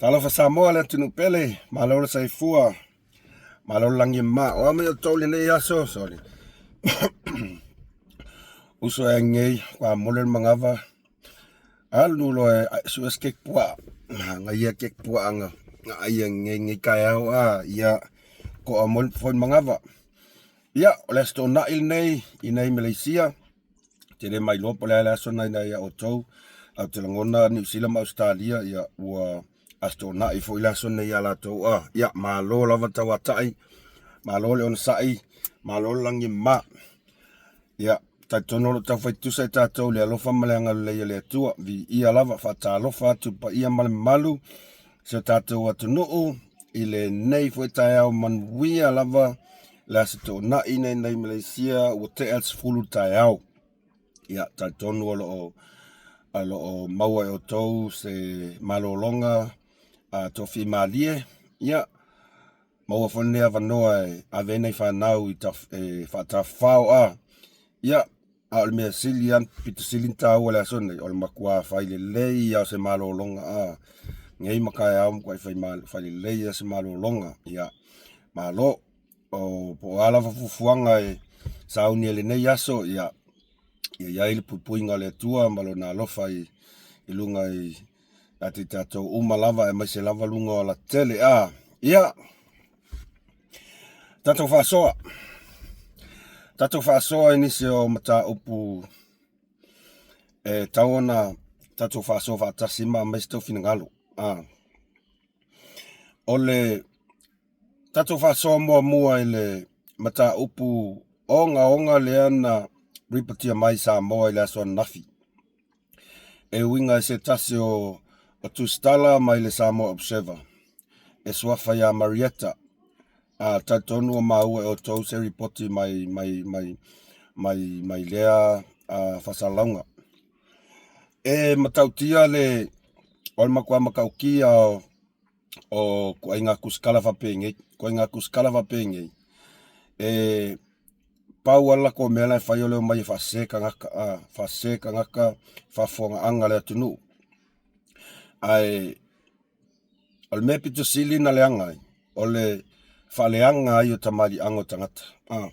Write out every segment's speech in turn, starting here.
Talofa Samoa le atunuu pele, malo le saifua, malo le lagi e mama. O a mai outou i lenei aso, sorry. Uso e ngei, kua mole le manava, alu loa e sue se keke puaa, ngaia keke puaa nga nga ai ngei ngei taeao a, ia koa mo foi le manava. Ia, o le Aso Toonai lenei i nei Malaysia, te le mailoa po o le a le aso na ina ia outou, ae ou te lagona Niu Sila ma Ausetalia, ia ua Aso Toonai foi le aso lenei ia latou a. Ia, malo lava le tauatai, malo le onosai, malo le lagi e mama. Ia, talitonu o lo o taufai tutusa i tatou i le alofa ma le agalelei o le Atua. Viia lava, faatalofa atu i le paia ma le mamalu o si o tatou atunuu i lenei foi taeao manuia lava le Aso Toonai nei nei Malaysia ua tea le 10 i le taeao. Ia, talitonu o lo o o lo o maua e outou se malologa a tofimalie. Ia, maua foi lenei avanoa e ave ai nai fanau i taf, e faatafafao a. Ia, a o le mea sili lava, pito sili ona taua i le aso lenei, o le matua fai lelei lava o se malologa a. Nei ma taeao matuai fai, fai lelei lava se malologa. Ia, malo. O, po o a lava fuafuaga e sauni ai i lenei aso, ia, ia i ai le puipuiga o le Atua ma Lona alofa i, i luga i ia te tatou uma lava, aemaise lava luga o alatele. A, ia, tatou faasoa. Tatou faasoa i nisi o mataupu e tau ona tatou faasoa faatasi ma aumai se tou finagalo. A, o le tatou faasoa muamua i le mataupu ogaoga lea na ripotia mai i Samoa i le aso ananafi e uiga i se tasi o tusitala mai le Samoa Observer e suafa ia Marietta. A talitonu ua maua e outou se ripoti mai mai mai mai mai lea faasalalauga. E matautia le o le matua matautia o o ituaiga tusitala faapenei, ituaiga tusitala faapenei, e pau lava le latou mea la e fai o le omai e faasese tagata, a, faasese tagata faafofogaaga a le atunuu. Ae o le mea pito sili ona leaga ai, o le faaleaga ai o tamaliiaga o tagata. A,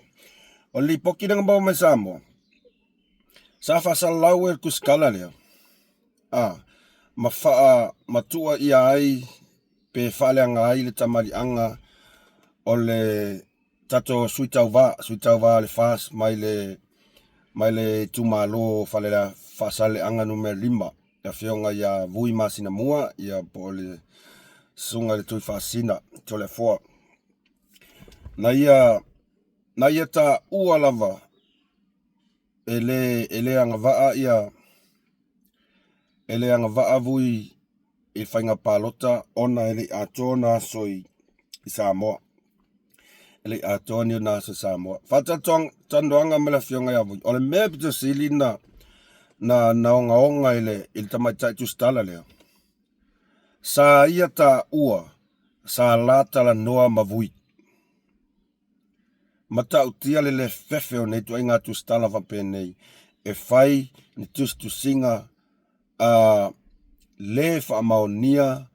o le lipoti lea na maua mai Samoa, sa faasalalau e le tusitala lea, a, ma faamatua ʻia ai pe faaleaga ai le tamaliiaga o le tatou sui tauva, sui tauva o le FAST mai le mai le itumalo o Faasaleleaga Nu.5, le afioga ia Vui Masinamua, ia po o le susuga i le Tuifaasisina Toleafoa. Na ia na ia taua lava e le e le agavaa ia e le agavaa Vui i faiga palota ona e le i atoa ona aso i Samoa. E le i atoa ni ona aso i Samoa. Faatalatalanoaga ma le afioga ia Vui, o le mea pito sili na na na ogaoga i le i le tamaitai tusitala lea, sa ia taua sa la talanoa ma Vui. Matautia le le fefe o nei ituaiga tusitala faapenei e fai ni tusitusiga a lē faamaonia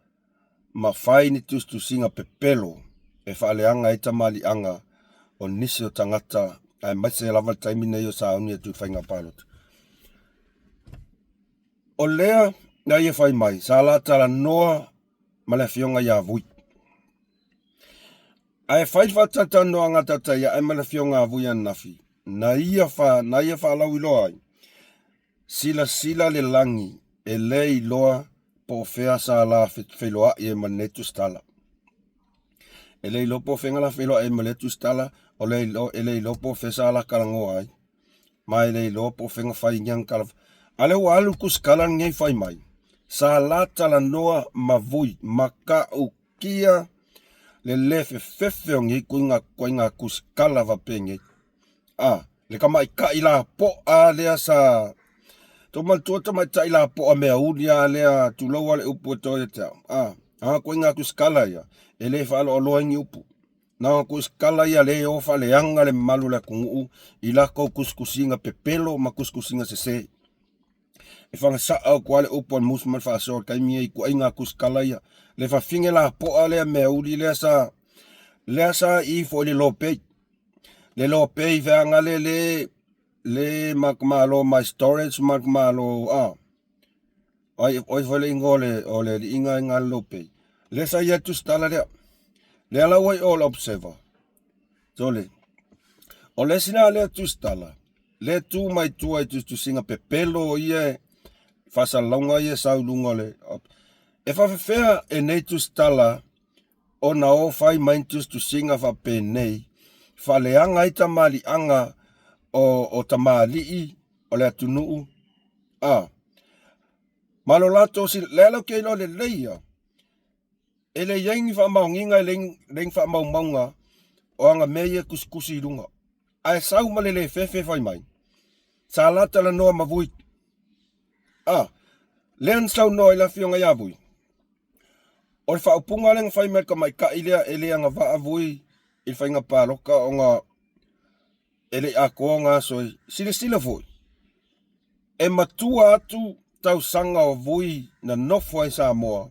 ma fai ni tusitusiga pepelo e faaleaga ai tamaliiaga o nisi o tagata aemaise lava le taimi nei o sauni atu i faiga palota. O lea na ia fai mai, sa la talanoa ma le afioga ia Vui. Ae fai le faatalatalanoaga a tata ia ae ma le afioga a Vui ananafi, na ia fa, na ia faalauiloa ai, silasila le lagi e le iloa po o fea sa la feiloai ai ma lenei tusitala. E le iloa po o fea la feiloai ai ma lea tusitala, o le iloa, e le iloa po o fea sa la talanoa ai, ma e le iloa po o fea na fai ni ana tala. A lea ua alu le tusitala lenei fai mai, sa la talanoa ma Vui, ma ta'utia le le fefefe o nei tuiga ituaiga tusitala faapenei. A, le tamaitai lapoa lea sa tou manatua tamaitai lapoa meauli lava lea, tulou lava le upu e to ia te au. A, a ituaiga tusitala ia, e le faaloaloa ai ni upu. Na ona tusitala ia lea e o faaleaga le mamalu o le atunuu i latou tusitusiga pepelo ma tusitusiga sese. E fagasaʻa atu lava le upu a le musu ma le faasoa i le taimi ia i ituaiga tusitala ia. Le fafine lapoa lea meauli lea sa lea sa i foi i le Lopei. Le Lopei feaga le le le malo mai storage ma malo a. Ai oi foi le igoa o le o le alii ina le Lopei. Lea sa i ai le tusitala lea. Lea la ua i o le Observer. Sole. O le isi la lea tusitala, lea tu mai tua i tusitusiga pepelo ia e faasalalauga ia e sau i luga o le E faafefea e nei tusitala ona o fai mai ni tusitusiga faapenei, faaleaga ai tamaliiaga o, o tamalii o le atunuu, a ma lo latou lea la ou te iloa lelei ia, e le i ai ni faamaoniga, e leai ni faamaumauga o ana mea ia e tusitusi i luga. Ae sau ma le le fefe fai mai, sa la talanoa ma Vui. A, lea na saunoa ai le afioga ia Vui, o le faaupuga lea na fai mai e le tamaitai lea e le agavaa Vui i le faiga palota ona e le i atoa ona aso i. Silasila foi, e matua atu tausaga o Vui na nofo ai i Samoa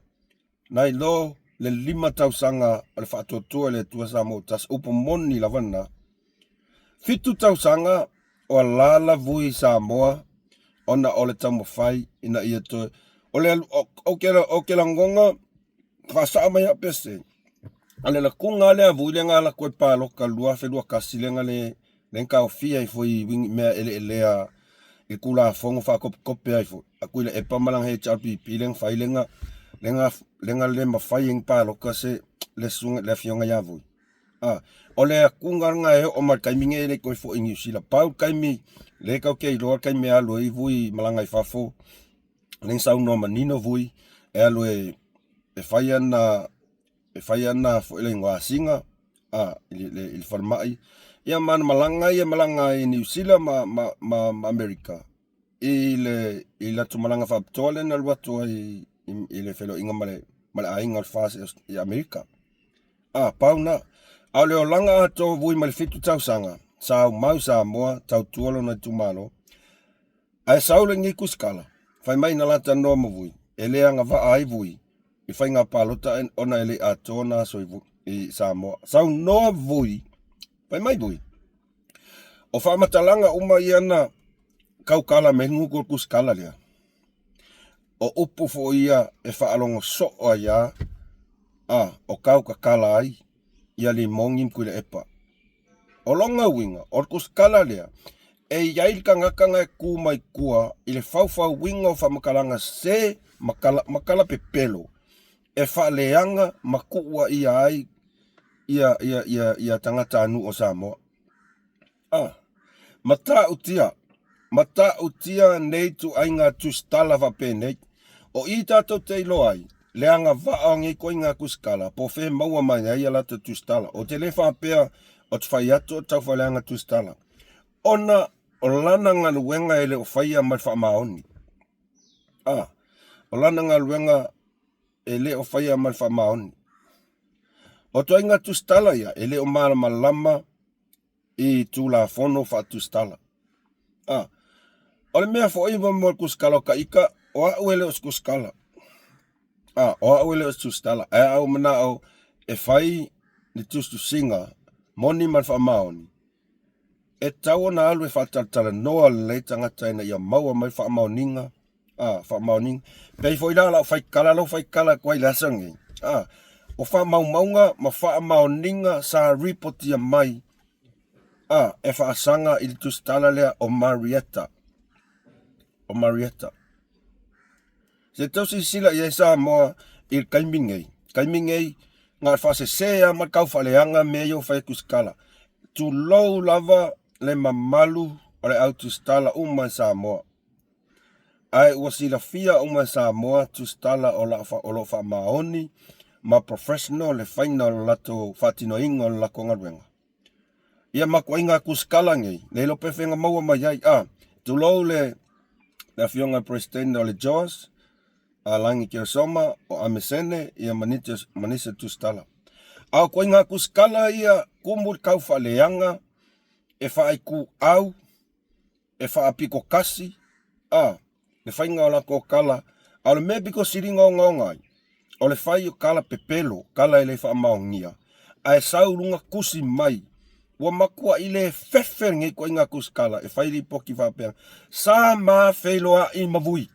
nai lo le 5 tausaga o le faatuatua i le Atua Samoa ua tasi. Upu moni lava lena. 7 tausaga o alaala Vui i Samoa ona o le taumafai ina ia toe o le ou te lagona faasaa mai au pese o le latuga lea a Vui lea na alu atu ai palota 2021 lea na le lea na taofia ai foi i mea eleelea i Tulafono faatopetope ai foi a Tuilaepa ma lana HRPP lea na fai lea na lea na le mafai ai ona palota se le susuga le afioga ia Vui. A, o le atuga lena e oo mai le taimi nei e le toe foi i Niu Sila. Pau le taimi lea tatou te iloa le taimi e alu ai Vui malaga i fafo, lea na saunoa manino Vui e alu e e fai ana e fai ana foi le igoa asiga a i le, i le falemai ia ma ana malaga ia e malaga ai i Niu Sila ma, ma, ma, ma Amerika i le i latou malaga faapitoa lea na alu atu ai i, i le feiloaiga ma le ma le aiga o le FAST i Amerika. A, pau na. A o le olaga atoa o Vui mai le 7 tausaga, sa aumau i Samoa, tautua lona itumalo. Ae sau lenei tusikala, fai mai na la talanoa ma Vui, e le agavaa ai Vui i faiga palota ona e le i atoa na aso i, i Samoa. Saunoa Vui, fai mai Vui, o faamatalaga uma ia na taukala mai ai le tusikala lea, o upu foi ia e faalogo soo ai lava a o tautatala ai ia Limogi ma Tuilaepa. O lona uiga, o le tusitala lea, e i ai le tagata na e tu mai tua i le faufauina o faamatalaga sese ma tala, ma tala pepelo e faaleaga ma tuuaia ai ia, ia, ia, ia tagatanuu o Samoa. A, matautia, matautia nei ituaiga tusitala faapenei. O i tatou te iloa ai le agavaa o nei ituaiga tusitala, po o fea e maua mai ai a latou tusitala. Ou te le faapea ou te fai atu o le taufaaleaga tusitala, ona o lana galuega e le o faia ma le faamaoni. A, o lana galuega e le o faia ma le faamaoni. O ituaiga tusitala ia e le o malamalama i Tulafono faatusitala. A, o le mea foi mo mo le tusitala o ta ita, o au e le o se tusitala. A, o au e le o se tusitala, ae a ou manao e fai ni tusitusiga moni ma le faamaoni, e tatau ona alu e faatalatalanoa lelei tagata ina ia maua mai faamaoniga a, faamaoniga. Pei foi la lau faitala lau faitala atu ai i le aso lenei, a, o faamaumauga ma faamaoniga sa ripotia mai a, e faasaga i le tusitala lea o Marietta. O Marietta. Se tau silasila i ai Samoa i le taimi nei. Taimi nei, na o le faasese lava ma le taufaaleaga mea ia ua fai e tusitala. Tulou lava le mamalu o le au tusitala uma i Samoa. Ae ua silafia uma e Samoa tusitala o lo o faamaoni ma professional le faiga o le latou faatinoina o le latou galuega. Ia matuaiga tusitala nei, le iloa pe fea na maua mai ai. A, tulou le le afioga i le President o le JOS, a Lagi Keresoma, o Amesene, ia ma nisi o tusitala. A o ituaiga tusitala ia tumu i le taufaaleaga e faaituau e faapito tasi, a. Le faiga o lakou kala, a o le mea pito sili ona ogaoga ai, o le fai o kala pepelo, kala e le faamaonia, ae sau i luga tusi mai, ua matuai le fefe lenei ituaiga tusi kala e fai lipoti faapea, Sa ma feiloai ma Vui.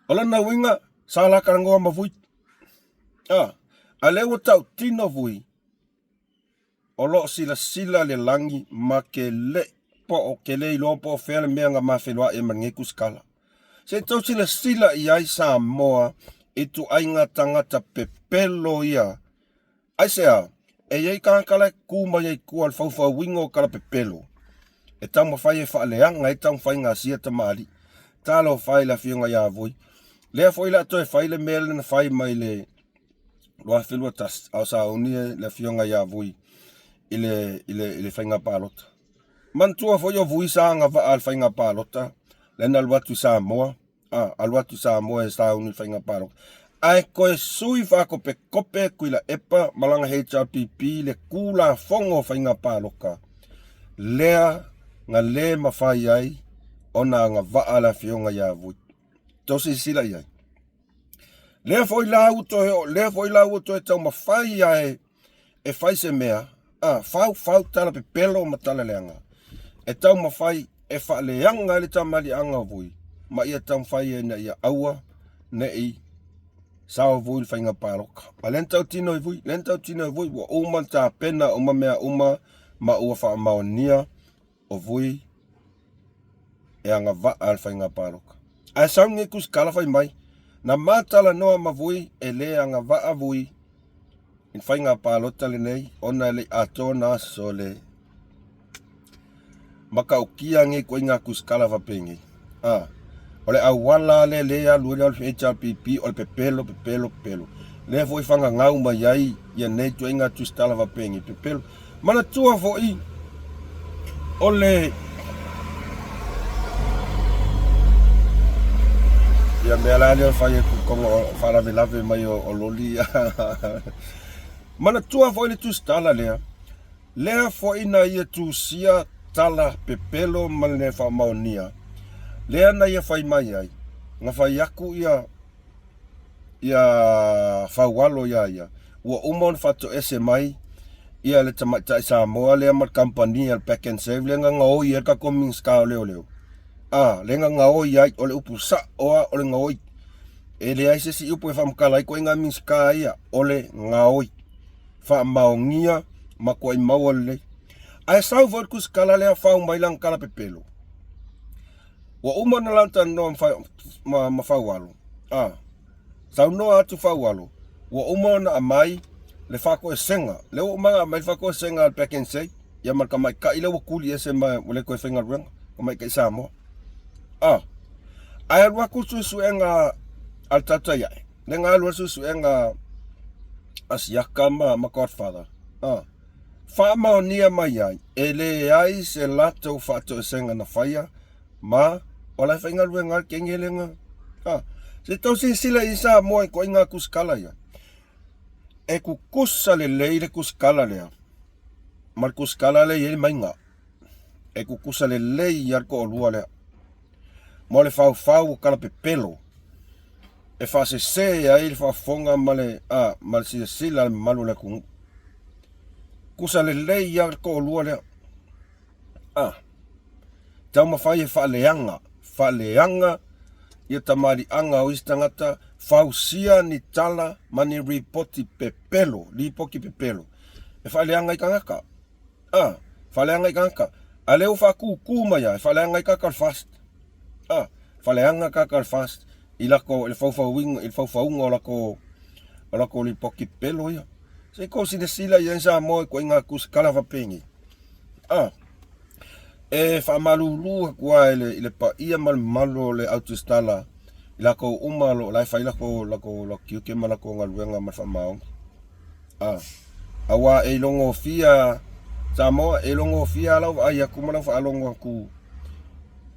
O lona uiga, sa la talanoa ma Vui. A, a lea ua tautino Vui, O lo o silasila le lagi ma ke le po o ke le iloa po o fea le mea na ma feiloai ai ma lenei tusitala. Se i tou silasila i ai Samoa i ituaiga tagata pepelo ia. Aisea? E i ai tagata la e tu mai ai i tua i le faufauina o tala pepelo e taumafai e faaleaga ai taumafaiga a sia tamalii. Talofa e i le afioga ia Vui. Lea foi o le a toe fai le mea lea na fai mai le 2021 a o sauni le afioga ia Vui i le, i le, i le faiga palota. Manatua foi o Vui sa agavaa le faiga palota lea na alu atu i Samoa, a, alu atu i Samoa e sauni le faiga palota. Ae toe sui faakopekope Tuilaepa ma lana HRPP le Tulafono o Faiga Palota lea na le mafai ai ona agavaa le afioga ia Vui. Tou silasila i ai. Lea foi la ua toe o, lea foi la ua toe taumafai a e, e fai se mea, a, fau, fau tala pepelo ma tala leaga. E taumafai e faaleaga ai le tamaliiaga o Vui, ma ia taumafai ai ina ia aua ne i sao Vui i le faiga palota. A lea na tautino i Vui, lea na tautino i Vui, ua uma ona tapena uma mea uma ma ua faamaonia o Vui e agavaa le faiga palota. Ae sau lenei tusitala fai mai, na ma talanoa ma Vui e le agavaa Vui i le faiga palota lenei ona e le i atoa na aso le matautia nei ituaiga tusitala faapenei. A, o le auala lea lea e alu ai le HRPP o le pepelo, pepelo, pepelo. Lea foi fagagau mai ai ia nei ituaiga tusitala faapenei, pepelo. Manatua foi o le ia mea la lea fai e kongo faalavelave mai o loli. Manatua foi le tusitala lea, lea foi na ia tusia tala pepelo ma le faamaonia lea na ia fai mai ai, na fai aku ia ia Faualo iā ia, ua uma ona faatoese mai ia le tamaitai Samoa lea ma le kamupani a le Pack and Save lea na gaoi ai le tatou Minisita o Leoleo. A, lea na gaoi ai, o le upu sa'o lava o le gaoi. E leai se isi upu e faamatala ai ituaiga Minisita ia, o le gaoi. Faamaonia ma tuai maua lelei. Ae sau foi le tusitala lea fau mai lana tala pepelo. Ua uma ona latou talanoa ma, ma Faualo. A, saunoa atu Faualo, ua uma ona aumai le faatoesega. Lea ua uma ona aumai le faatoesega a le Pack and Save, ia ma le tamaitai lea ua tuli ese ma ua le toe faigaluega, tamaitai Samoa. A, ae alu atu suesuega a le tautai ae, lea na alu ai suesuega a Siaka ma, ma Godfather. A, faamaonia mai ai, e leai se latou faatoesega na faia, ma o la e faigaluega le kegelega. Ha, se tau silasila i Samoa i ituaiga tusikala ia. E tutusa lelei le tusikala lea ma le tusikala lea e i ai le maiga. E tutusa lelei lava le toalua lea. Ma o le faufau o tala pepelo e faasese ai le faafofoga ma le, a, ma le silasila a le mamalu o le atunuu. Tutusa lelei lava le toalua lea. A, taumafai e faaleaga, faaleaga ia tamaliiaga o isi tagata, fausia ni tala ma ni ripoti pepelo, lipoti pepelo e faaleaga i tagata. A, faaleaga i tagata. A lea ua faatūtū mai lava, e faaleaga ai tagata o le FAST. A, faaleaga tagata o le FAST i latou, i le faufauina, i le faufauga o latou, o latou lipoti pepelo ia. Se i tou silasila i ai Samoa i ituaiga tusikala faapenei. A, e faamalulu atu lava i le, i le paia ma le mamalu o le au tusitala i latou uma o lo o la e fai latou, latou, latou tiute ma latou galuega ma le faamaoni. A, aua e ilogofia Samoa, e ilogofia lau vaai atu ma lau faalogo atu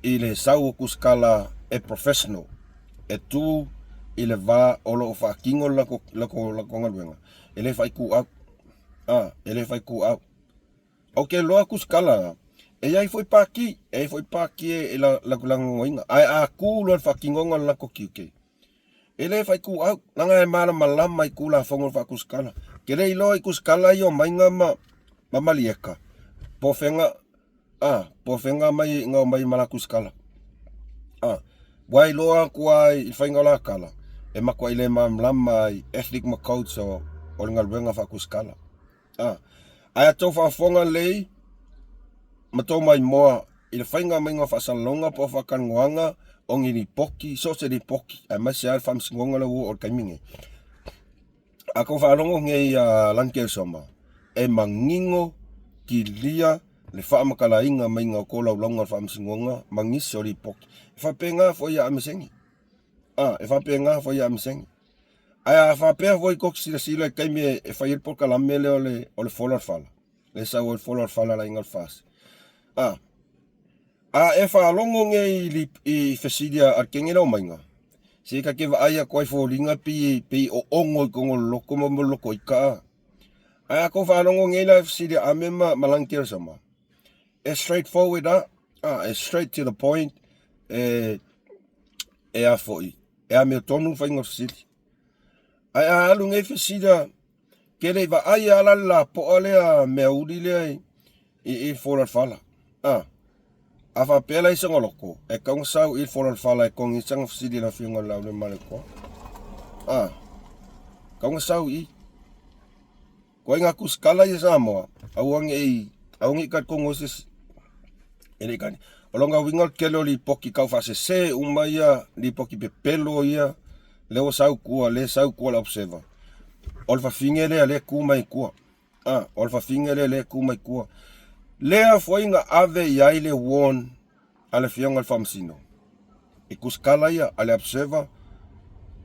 i le sau o tusitala e professional, e tu i le va o lo o faatino le latou, latou, latou galuega, e le faituau. A, e le faituau. Ou te iloa tusitala la, E i ai foi pākī, e i ai foi pākī e lagolagoina, ae a kū loa le faatinoga o le latou tiute, e le fai kūʻau, leaga e malamalama i Tulafono o le faatusitala. E te le iloa i tusitala ia o Maiga ma Malieta, po o fea, a, po o fea mai na omai ma la tusitala. A, ua iloa atu lava i le faiga o la tala, e matuai le malamalama i ethic ma codes o le galuega faatusitala. A, ae a tou faafofoga lelei ma tou maimoa i le faiga maiga o faasalalauga po o faatalanoaga o ni lipoti, so o se lipoti, aemaise lava le faamasinoga lea ua oo i le taimi lenei. A tou faalogo nei ia Lani Keresoma, e manino kilia le faamatalaina maiga o tolaulauga o le faamasinoga ma nisi o lipoti. E faapena foi ia Ameseni. A, e faapena foi ia Ameseni. Ae a faapea foi tou te silasila i le taimi e fai ai le polokalame lea o le o le fola o le fala, lea e sau ai le fola o le fala a le aiga o le FAST. A, a e faalogo nei i, i fesili a le kene lea o Maiga, se ta te vaai atu ai foliga pei, pei o ono i totonu o le loto ma le loto ika a. Ae a tou faalogo nei la i fesili a Ame ma, ma Lani Keresama, e straight forward a, a, e straight to the point, e, e a foi, e amiotonu le faiga o fesili. Ae a alu nei fesili a, ke le i vaai a la le lapoa lea meauli lea i, i, i fola le fala. A, a faapea la i se loko, e tatau ona sau i fola le fala e togi sana fesili i le afioga i le Laaulialemalietoa. A, tatau ona sau i. Ituaiga tusitala ia Samoa, aua ne i, aua ne i talitonu ai se isi. E le i tali. O lona uiga o le tele o lipoti taufaasese uma ia, lipoti pepelo ia, lea ua sau i tua, lea e sau i tua le observer. O le fafine lea lea e tu mai i tua. A, o le fafine lea lea e tu mai i tua. Lea foi na ave i ai le warn a le Afioga i le Faamasino i tusitala ia a le observer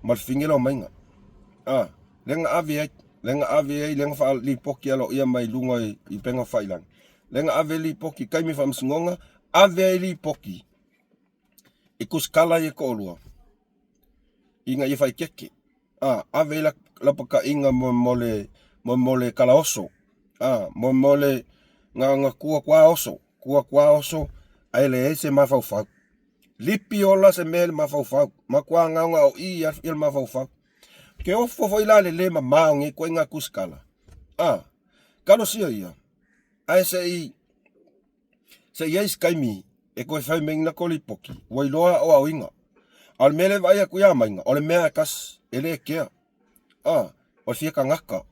ma le fafine lea o Maiga. A, lea na ave ai, lea na ave ai, lea na faalipoti aloaia mai luga i upega faafailangi. Lea na ave ai lipoti i taimi o faamasinoga, ave ai lipoti i tusitala ia e toalua ina ia faaeteete. A, ave ai lapataiga mo, mo le, mo, mo le kalaoso. A, mo, mo le, na, na tu atu lava oso, tu atu lava oso, ae leai se mafaufau. Lipi ola se mea i le mafaufau, matua gaogaoii lava le mafaufau. Ke ofo foi la le le mamao o nei ituaiga tusitala. A, talosia ia, ae se i, se i ai se taimi e toe fai mai ai latou lipoti, ua iloa aoaoina. A o le mea lea e vaai atu ia Maiga, o le mea e tasi, e le kea. A, o le fia tagata.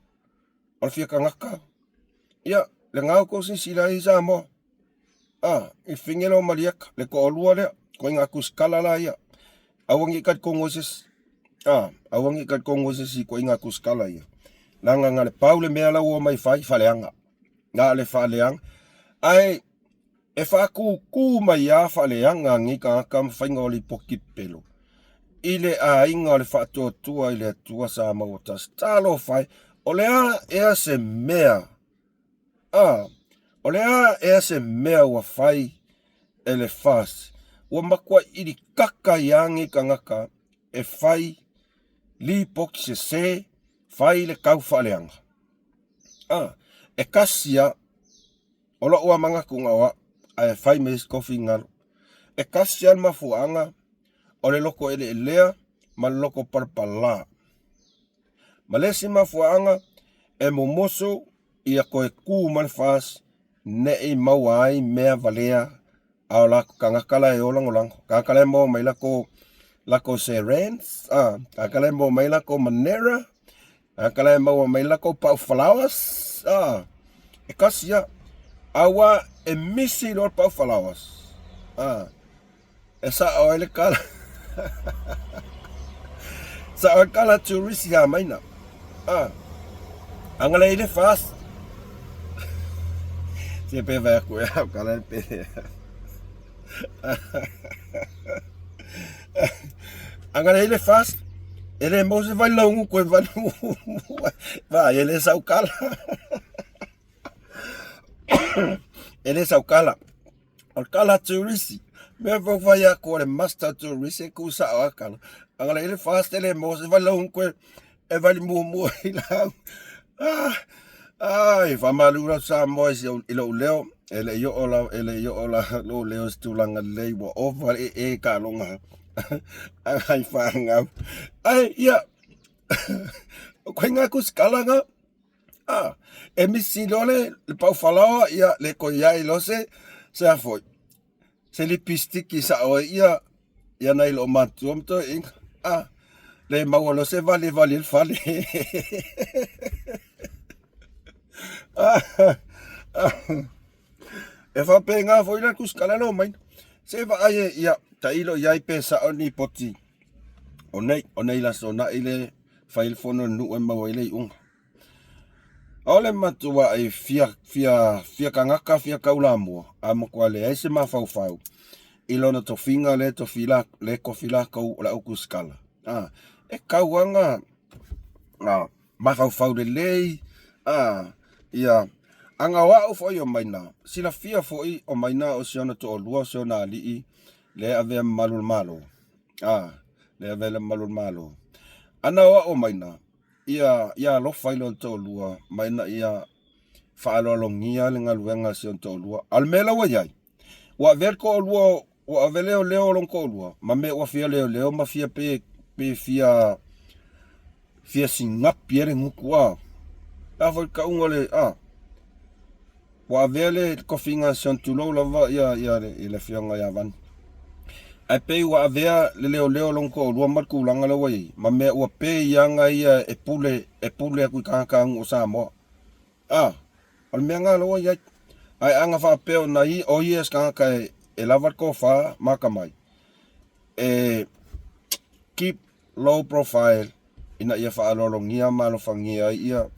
O le fia tagata. Ia, lena ua outou silasila ai Samoa. A, i le fine lea o Malieta, le toalua lea, ituaiga tusitala la ia. Aua ne i talitonu ai se isi. A, aua ne i talitonu ai se isi i ituaiga tusitala ia. Leaga na o le pau le mea la ua omai fai, faaleaga. Na o le faaleaga. Ae e faatutū mai lava faaleaga a nei tagata ma faiga o lipoti pepelo i le aiga o le Faatuatua i le Atua sa maua tasi. Talofa e, o le a ea se mea? A, o le a ea se mea ua fai e le FAST? Ua matuai ilikaka ai lava nei tagata e fai lipoti sese, fai le tau faaleaga. A, e tasi lava, o lou lava manatu na o au, ae fai ma isi tofi galu. E tasi lava le mafuaaga o le loto eleelea ma le loto palapala. Ma le isi mafuaaga, e mumusu ia toe tu ma le FAST ne i maua ai mea valea a o latou tagata la e o lagolago. Tagata la e maua mai latou latou serens, a, tagata la e maua mai latou manera, tagata la e maua mai latou pau flowers, a, e tasi lava. Aua e misi loa le pau flowers, a, E sao ai le kala. Sao ai le kala tourist ia maina. Ah. Anga le ile fast. Se pe vai aku e au kala pe. Anga le ile fast. E le mo se vai laungu koe vai. Vai ele sau kala. Ele sau kala. O le kala turisi. Mea foi fai aku o le master turisi e ku sao a kala. Anga le ile fast ele mo se vai laung koe e vali muamua i lau. Ah, ai, faamalu lau Samoa i lou leo. E le i oo la, e le i oo la lou leo i se tulaga lelei ua ova le ee taaloga a nai fanau. Ae ia, o koiga kusikala na, a, e misi loa le, le pau falaoa, ia le toe i ai loa se, se a foi, se lipistiki sa'o ai ia ia nai loo matua ma toeaiina a le maua loa se vali e vali ai le fale. E faapena foi la le tusikala lea omaina se vaai e ia tailo i ai pe sa'o le lipoti o nei o nei le aso na'i le fai le fono a le nuu e maua ai le iuga. O le matuai fia, fia, fia tagata, fia taulamua, a matua leai se mafaufau i lona tofiga lea tofi la, le tofi latou o le au tusikala. A, e tau lava na mafaufau lelei, a, ia, ana o au foi o Maina, silafia foi o Maina o si ona toalua o si ona alii lea e avea ma malu o le Malo. A, lea e avea le malu o le Malo. Ana o au o Maina, ia ia alofa i lona toalua ma ina ia faaaloalogia le galuega a si ona toalua. A o le mea la ua i ai, ua avea le toalua, ua avea le leoleo o lona toalua ma mea ua fia leoleo ma fia pe pe fia fia sinapi ai le gutu a. A foi le tauga o le a. Ua avea le tofiga a si ona tulou lava ia ia le le afioga ia Vani. Ae pei ua avea le leoleo o lona toalua ma le tulaga lea ua i ai, ma mea ua pe i aga ia e pule e pule atu i tagata nuu o Samoa. A, o le mea lena lea ua i ai. Ae ana faapea o na o ia se tagata e, e lava le tofa ma atamai, e keep low profile ina ia faaaloalogia ma alofagia ai ia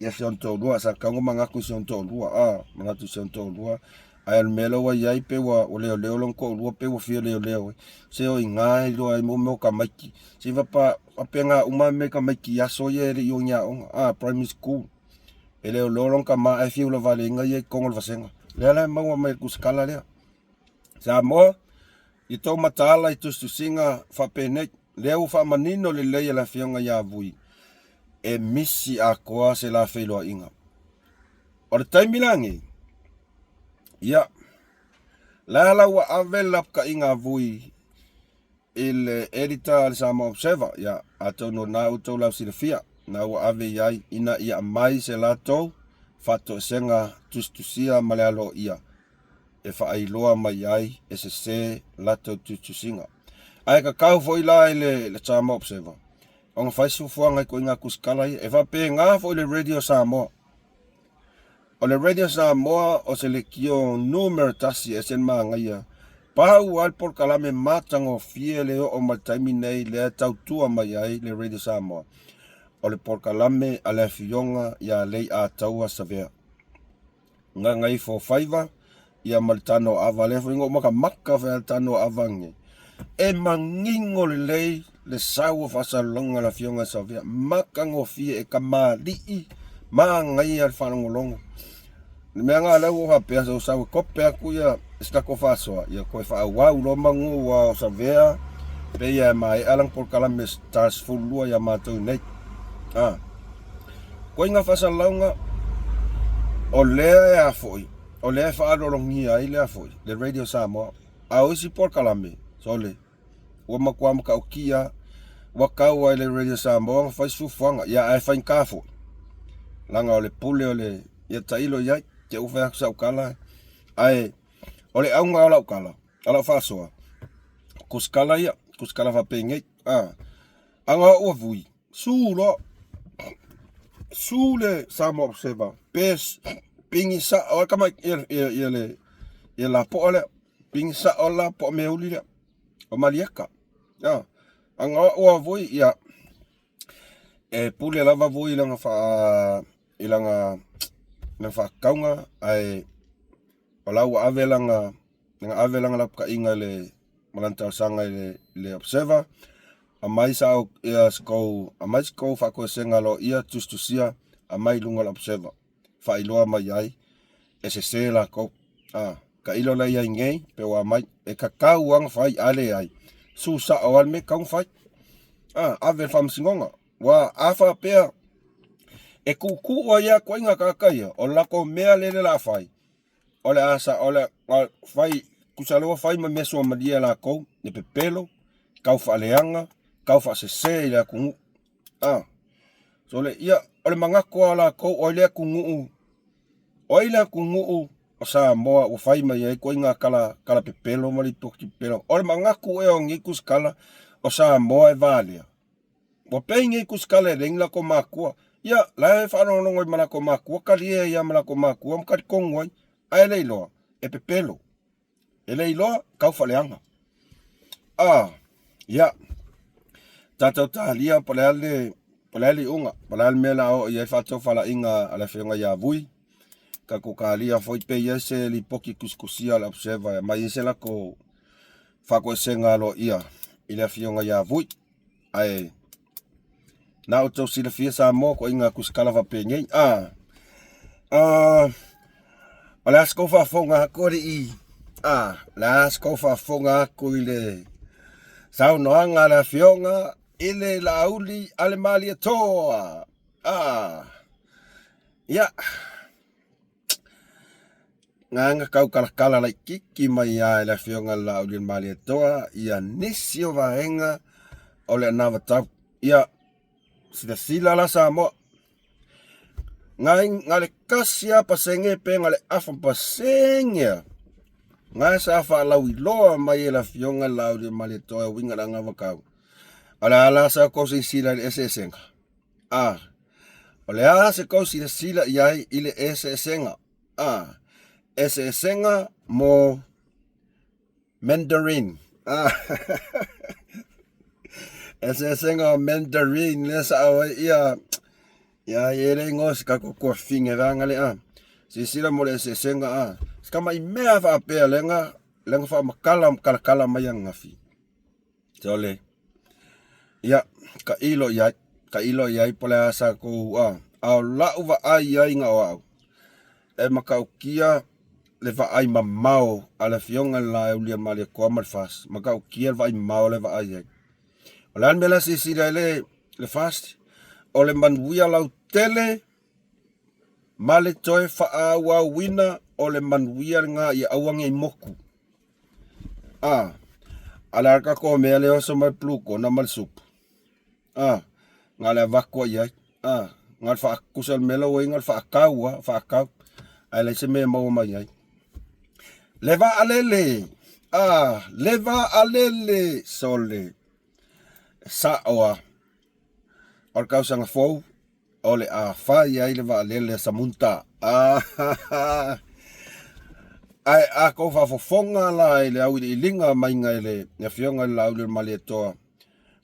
ia si ona toalua. Sa tatau ona manatu i si ona toalua, a manatu i si ona toalua. Ae o le mea lea ua i ai pei ua leoleo lona toalua, pei ua fia leoleo ai. Se o i ina e iloa ai mo mea o tamaiti. Se faapena uma mea i tamaiti i aso ia e le i o i ni aoga, a primary school. E leoleo lona tama ae fiu lavaleina ia i totonu o le vasega. Lea la e maua mai e le tusikala lea. Samoa, i tou mataala i tusitusiga faapenei, lea ua faamanino lelei e le Afioga ia Vui, e misi atoa se la feiloaiga. O le taimi la nei, ia, la la ua ave le lapataiga a Vui i le editor a le Samoa Observer, ia, atonu o lena ua outou lausilafia, na ua ave i ai ina ia aumai se latou faatoesega tusitusia ma le aloaia e faailoa mai ai e sese latou tusitusiga. Ae tatau foi la i le Samoa Observer ona fai se fuafuaga i ituaiga tusikala ia. E faapena foi le Radio Samoa. O le Radio Samoa o se leitio numera tasi e ese le manaia. Pau lava le polokalame matagofie le oo mai le taimi nei lea e tautua mai ai le Radio Samoa, o le polokalame a le Afioga ia Leiataua Savea. Gagaifo Faiva, ia ma le tano ava lea foi na ou makamaka foi le tano ava nei. E manino lelei le sau o faasalalauga a le Afioga ia Savea, matagofie e kamali'i manaia le faalogologo. Le mea lena lea ua ou faapea sa ou sau e kope atu ia se tatou faasoa, ia toe faaauau loa manu aua o Savea pei lava e maea lana polokalame ta 12 ia matou nei. A. Koiga faasalalauga o lea e a foi, o lea e faaaloalogia ai le a foi, le Radio Samoa. A o isi polokalame, sole, ua matua matautia, ua tau ai le Radio Samoa na fai se fuafuaga, ia ae faigata foi, leaga o le pule o le, ia tailo i ai, te i ua fai atu sau tala, ae o le auga o lau tala, o lau faasoa, kusikala ia, kusikala faapenei, a, aga ua vui, Su loa. Su le Samoa Observer. Pe pigi sa'o ai tama ia, ia, ia le ia lapoa lea. Pigi sa'o le lapoa meauli lea. O Malieka. Ia. Aga o ua voi ia e pule lava voi i lana faa i lana lana faakauga ae o la ua ave lana lana ave lana lapataiga i le ma lana talosaga i le, i le Observer Aumai sa ia se kou, aumai se kou faatoesega aloaia tusitusia, aumai i luga o le Observer, faailoa mai ai e sese latou. A, tailo la i ai nei, pe ua aumai, e tatau lava ona fai, a leai, su sao lava le mea e tatau ona fai. A, ave i le faamasinoga. Aua a faapea e tuutuu ai lava ituaiga tagata ia, o le latou mea lea o le a fai. O le a sa, o le a fai, tusa lea ua fai ma mea suamalie a latou, le pepelo, tau faaleaga, tau faasese i le atunuu. A, so le, ia, o le manatu lava o latou, o ai le atunuu, o ai le atunuu o Samoa ua fai mai ai ituaiga tala, tala pepelo ma lipoti pepelo. O le manatu ea o nei tusitala o Samoa e valea? Ua pei nei tusitala e leai ni latou matua. Ia, la e faalogologo ai ma latou matua, talie ai lava ma latou matua ma talitonu ai, ae le iloa, e pepelo. E le iloa, tau faaleaga. Ah, ia, tatou talia po o le a le, po o le a le iuga, po o le a le mea o le a oo i ai le faatofalaiga a le Afioga ia Vui. Tatou talia foi pe i ai se lipoti tusitusia a le Observer e aumai ai se latou faatoesega aloaia i le Afioga ia Vui. Ae na outou silafia Samoa ituaiga tusitala faapenei. Ah, ah, o le a se tou faafofoga atu alii? Ah, o le a se tou faafofoga atu i le saunoaga a le Afioga i le Laauli a le Malietoa? Ah, ia, Gagana taukalatala laitiiti mai lava e le Afioga i le Laaulialemalietoa ia nisi o vaega o le anavatau. Ia, silasila la Samoa, na le 1% pe na le 0.5% lava, na sa faalauiloa mai e le Afioga i le Laaulialemalietoa e uiga i le anavatau. O le a la sa outou silasila i le eseesega? A, o le a se tou silasila i ai i le eseesega? A, eseesega mo Mandarin. A, eseesega o Mandarin lea sa au ai ia ia e le igoa se tatou tuafafine vaega lea. A, silasila mo le eseesega a. Se tama i mea faapea lea na lea na faamatala talatala mai ananafi. Sole. Ia, tailo i ai, tailo i ai po o le a sa tou a, a o lau vaai i ai na o au, e matautia le vaai mamao a le Afioga i le Laaulialemalietoa ma le FAST, matautia le vaai mamao lea e vaai i ai. O le a le mea la e silasila ai le, le FAST? O le manuia lautele ma le toe faaauauina o le manuia lena ia aua ne i motu. A, a le a le tatou mea lea oso mai le blue kona ma le supu. A, na o le avatu lava i ai. A, na o le faatusa o le mea la ua i ai na o le faatau lava, faatau, ae leai se mea e maua mai ai. Le vaalele, a, le vaalele, sole, e sao lava. O le tausaga fou, o le a fai ai le vaalele a Samunta. Ae a tou faafofoga la i le auiliiliga maiga e le Afioga i le Laaulialemalietoa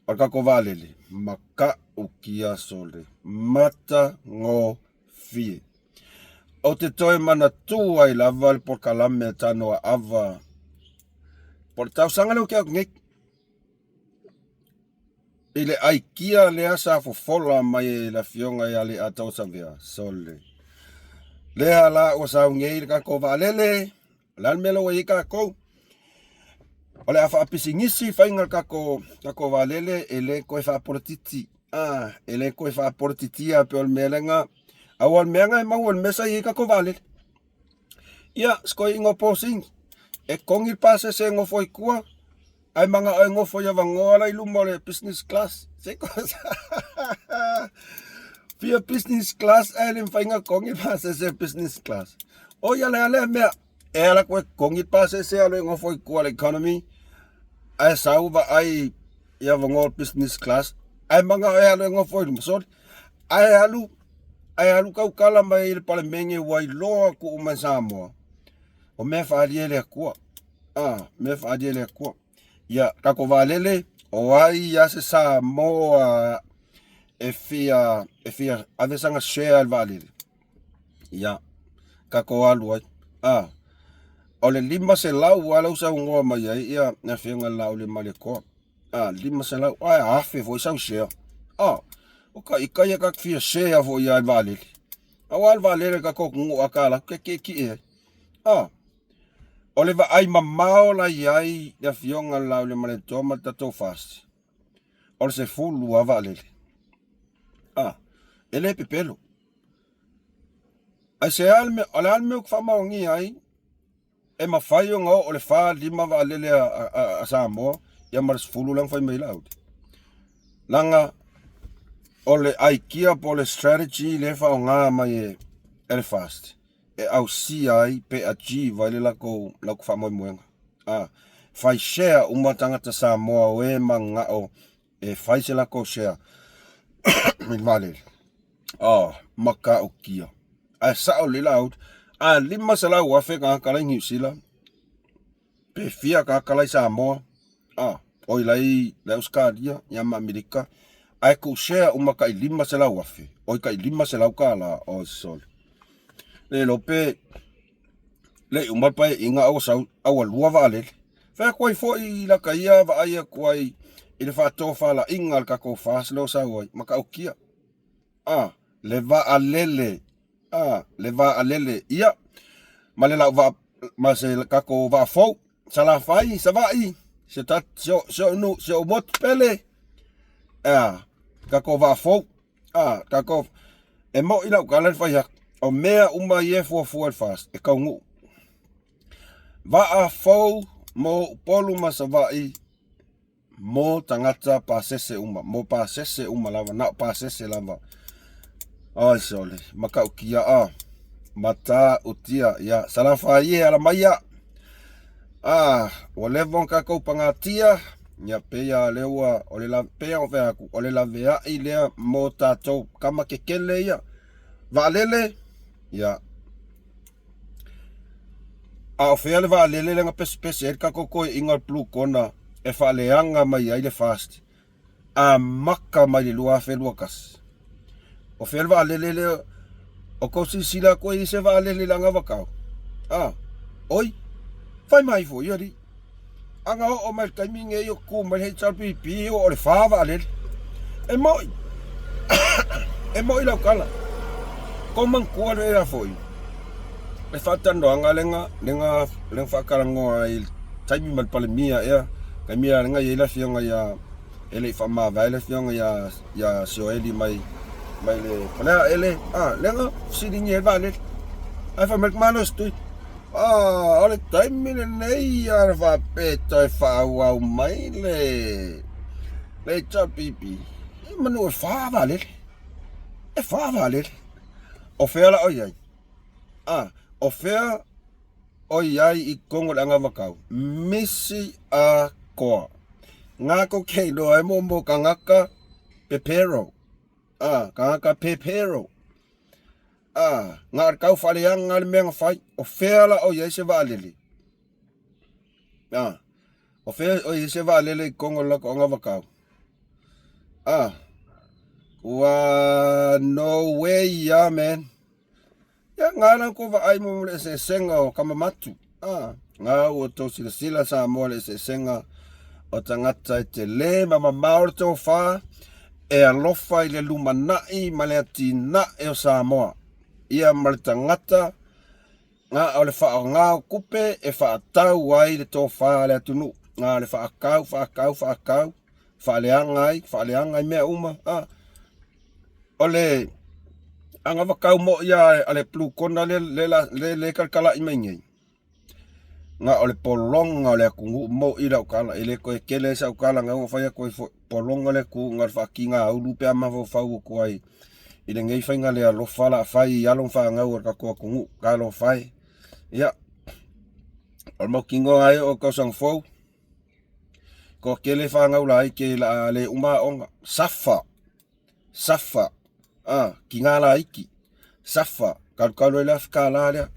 o le tatou vaalele, matautia sole, matagofie. Ou te toe manatua ai lava le polokalame a Tanoa Ava po o le tausaga lea ua tea atu nei. I le aikia lea sa fofola mai e le Afioga ia Leiatausavea, sole. Lea la ua sau nei le tatou vaalele, o le a le mea la ua i ai tatou? O le a faapisinisi faiga o le tatou, tatou vaalele e le toe faapolotiti. Ah, e le toe faapolotitia pei o le mea lea aua o le mea lena e maua i le mea sa i ai tatou vaalele. Ia, se toeaina o posing, e togi le pasese e nofo ai i tua, Ae manao e nofo i avanoa la i luma o le business class. Se ko Fia business class ae le mafai ona togi pasese business class. O ia le a lea mea e ala atu e togi pasese alu e nofo i tua le economy ae sau vaai i avanoa business class ae manao e alu e nofo i luma. Sorry. Ae alu ae alu tautala mai i le Palemene ua iloa atu uma e Samoa o mea faaalia e le Atua. A, mea faaalia e le Atua. Ia, tatou vaalele, o ai lava se Samoa e fia, e fia ave sana share i le vaalele, ia, tatou alu ai. A, o le 500 lava lea ua saunoa mai ai ia le Afioga i le Laaulialemalietoa. A, 500, ae 1000 foi sau share. A, o ka ita ia ta te fia share foi lava i le vaalele. Aua le vaalele a le tatou atunuu a ta alu atu e tietie ai. A, O le vaai mamao la i ai le Afioga i le Laaulialemalietoa ma le tatou FAST, o le 10 lava vaalele. A, e le pepelo. Ae se a le mea, o le a le mea ou te faamaonia ai? E mafai ona oo le 4, 5 vaalele a Samoa ia ma le 10 lea na fai mai ai Laauli. Leaga o le aikia po o le strategy lea e faaaoga mai e le FAST e ausia ai pe achieve ai le latou faamoemoega. Fai share uma tagata Samoa o e mananao e fai se latou share i le vaalele. Oh, matautia. Ae sao lelei Laauli, a 500,000 tagata la i Niu Sila, pe fia tagata la i Samoa, oi la i Ausetalia ia ma Amerika, ae tuu share uma tai 500,000, oi tai $500, oi sole. Le iloa pe le i uma le paeaiga a ua sau a ua lua vaalele. Fai atu ai foi i lata ia vaai atu ai i le faatofalaiga a le tatou FAST lea ua sau ai, matautia. Le vaalele, le vaalele, ia, ma le lau vaa, ma se tatou vaa fou, Salafai, Savaii, si ou motu pele, tatou vaa fou, tatou, e moi lau tala le fai atu, o mea uma ia e fuafua e le FAST, e taunuu. Vaa fou mo Upolu ma Savaii, mo tagata pasese uma, mo pasese uma lava, na o pasese lava. Oi sole, matautia a, matautia, ia, Salafai e ala mai ia. Ua leva ona tatou pagatia, ia pei lava lea ua, o le pei ona fai atu, o le laveai lea mo tatou tama kekele ia. Vaalele, ia, A o fea le vaalele lea na pesepese ai le tatou toeaiina o le Blue Corner e faaleaga mai ai le FAST amata mai le 2021? O fea le vaalele lea o tou silasila atu ai i se vaalele i le anavatau? A, oi, fai mai foi alii. Ana oo mai le taimi nei o tu mai le HRPP ua oo le fa vaalele. E moi. E moi lau tala. Ko manatua lea foi le faatalanoaga lea na faatalanoa ai i le taimi ma le Palemia ea, taimi lea na i ai le afioga ia, e le i faamavae le afioga ia Sioeli mai le Faleaele, lea na fesiligia ai le vaalele. Ae fai mai le tamalosi tui, Ah, o le taimi lenei a na faapea e toe faaauau mai le HRPP, e manu e fa vaalele. E fa vaalele. O fea la o i ai? Ah, o fea o i ai i totonu o le anavatau? Misi atoa. Ngā ko kei loa e mo tagata pepero. Ah, tagata pepero. Ā, na o le tau faaleaga le mea na fai, o fea la o i ai se vaalele? Ā, o fea o i ai se vaalele i totonu o le latou anavatau? Ā, ua no way ya man. Ia, ngā la kou vaai mo le eseesega o Kamamatu. Ā, ngā ua tou silasila Samoa le eseesega o tagata e tele ma mamao le tofa, e alofa i le lumanai ma le atinae o Samoa, ia ma le tagata na o le faaaoga o tupe e faatau ai le tofa a le atunuu, na o le faatau, faatau, faatau, faaleaga ai, faaleaga ai mea uma. O le anavatau moi a le Blue Corner lea e talatalai mai nei, Na o le pologa o le atunuu moi lau tala, e le toe tele ai sau tala na ua fai atu ai foi, pologa le atunuu na o le faatigaulu pe a mafaufau atu ai i lenei faiga le alofa o le a fai i alo ma fanau a le tatou atunuu. Talofa e. Ia, o le mautinoa ai o tausaga fou, toatele fanau laiti o le a le uma aoga, safa. Safa, tina laiti, safa, talutalu ai le $1000 lea.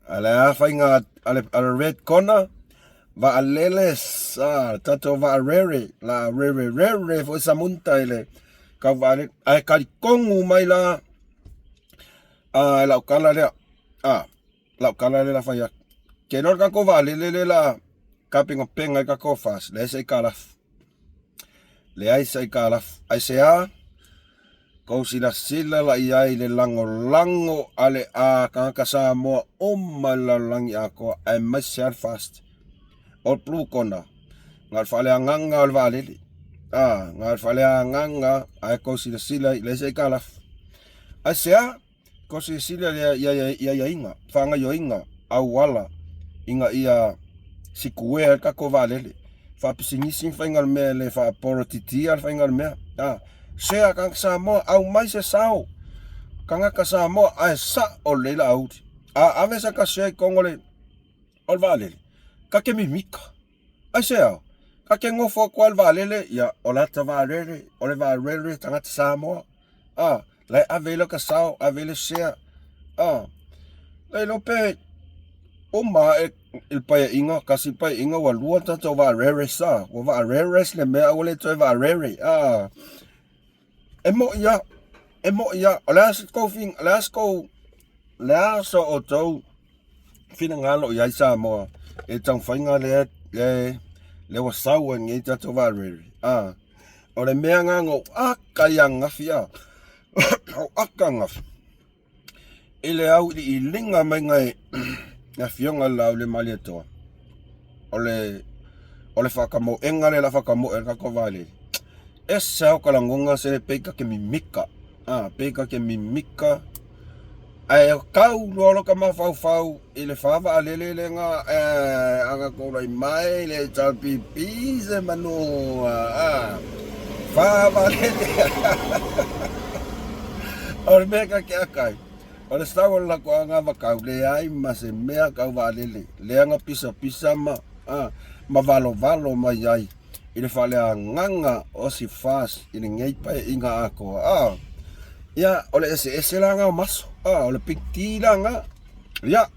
A le a faiga a le red corner, vaalele, sa, tatou vaarere, la rere rere foi samunta i le kau vaalele. Ae talitonu mai la, a lau tala lea, lau tala lea la fai atu. Ke iloa le tatou vaalele lea la tapenapena ai tatou FAST, leai se aitalafu. Leai se aitalafu. Aisea? Kou silasila la i ai i le lagolago a le tagata Samoa uma i le lalolagi atoa, aemaise lava le FAST. O le Blue Corner, na o le faaleagaga o le vaalele. Na o le faaleagaga, ae kou silasila i leai se aitalafu. Aisea? Kou silasila i aiaiga, faagaoioiga, auala. Ina ia sikuea ai le tatou vaalele. Faapisinisi le faiga o le mea e le faapolokiki le faiga o le mea. A, share tagata Samoa, aumai se sao tagata Samoa ae sao lelei Laauli. A ave sata share i totonu o le o le vaalele, ta te mimita. Aisea? Ta te nofo atu lava i le vaalele, ia o le ata vaalele, o le vaalele tagata Samoa. A, la e ave ai lota sao, ave ai le share. A, le iloa pe uma ae i le paeaiga, tasi le paeaiga ua lua tatou vaalele sa. Ua vaalele le mea ae ua le toe vaalele. A, e moi lava, e moi lava. O le a se tou, o le a se tou, o le a so outou finagalo i ai Samoa i le taumafaiga lea lea ua sau ai nei tatou vaalele. A, o le mea lena na ou aka ai ananafi a, ou aka ananafi i le auiliiliga mai e le Afioga i le Laaulialemalietoa o le o le faatamoega lea o le a faatamoe ai le tatou vaalele. Ese lava o ta lagona se pei ta te mimika, a, pei ta te mimika Ae tau loa lota mafaufau i le fa vaalele lena ana tulai mai le HRPP se manu a fa vaalele. O le mea ta te aka ai, o le sau o le latou anavatau, leai ma se mea tau vaalele, lea na pisapisa ma ma valovalo mai ai i le faaleagaga o si FAST i lenei paeaiga atoa. A, ia, o le eseese la na o maso. A, o le big D la na. Ia,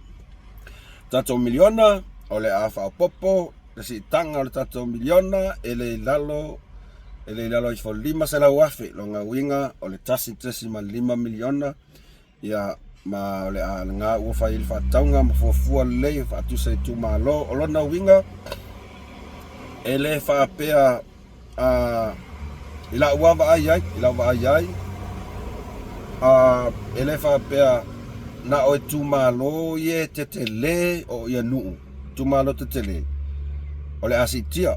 tatou miliona, o le a faaopoopo le siitaga o le tatou miliona e le i lalo e le i lalo ifo 500,000. Lona uiga o le 1.5 miliona. Ia, ma o le a lena ua fai ai le faatatauga ma fuafua lelei e faatusa i itumalo. O lona uiga, e le faapea uh, i lau lava vaai ai, i lau vaai ai, uh, e le faapea na o itumalo ia e tetele o ia nuu, itumalo tetele, o le a siitia.